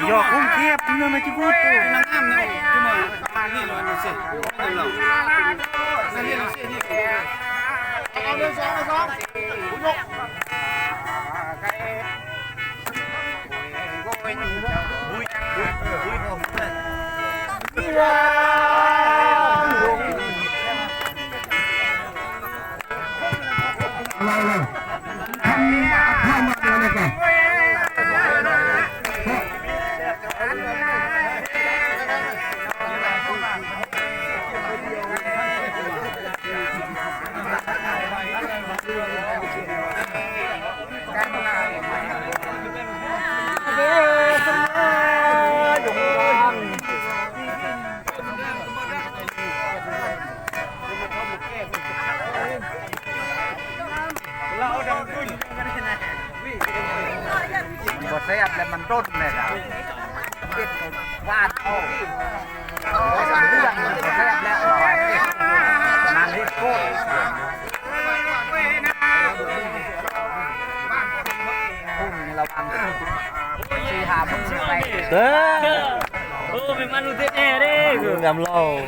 Yog koob thiab, tus neeg no tsis kub tus neeg am no, tus mas li no no xwb, no li no xwb. Npua seb le mas nroj ne, pib vaj tau. Tus ngam lauj.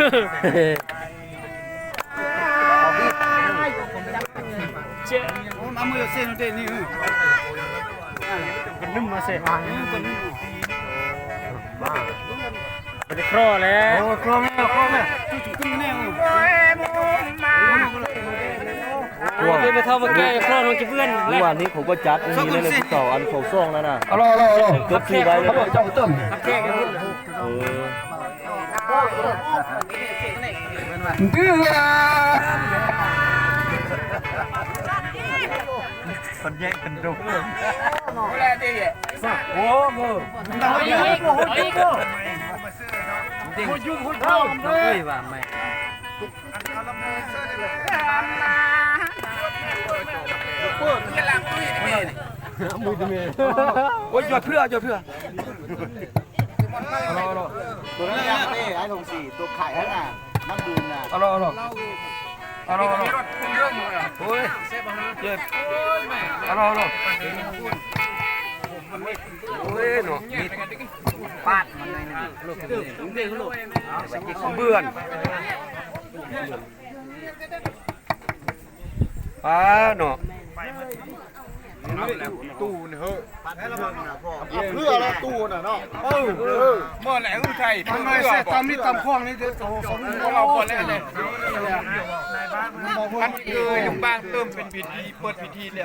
Klo le. Ua, ua, nim qhuav koj cav tus ni le kuv tau an kaum xyoo na na. Koj tsis vai le. Ntws. Kon yeej kon nrug. Ua, cov phwj, cov phwj. Tus no yog tej ais loos xim tus khaim hab na, nab du na. Alo, alo. Alo, alo. Ui. Alo, alo. Ui, no, mib. Pab. Npwj. Pab no. Tus no, tus no. Maj, tam mib tam khoom li, tus no. Yoov npaaj twm pem pim thi, pem pim thi li.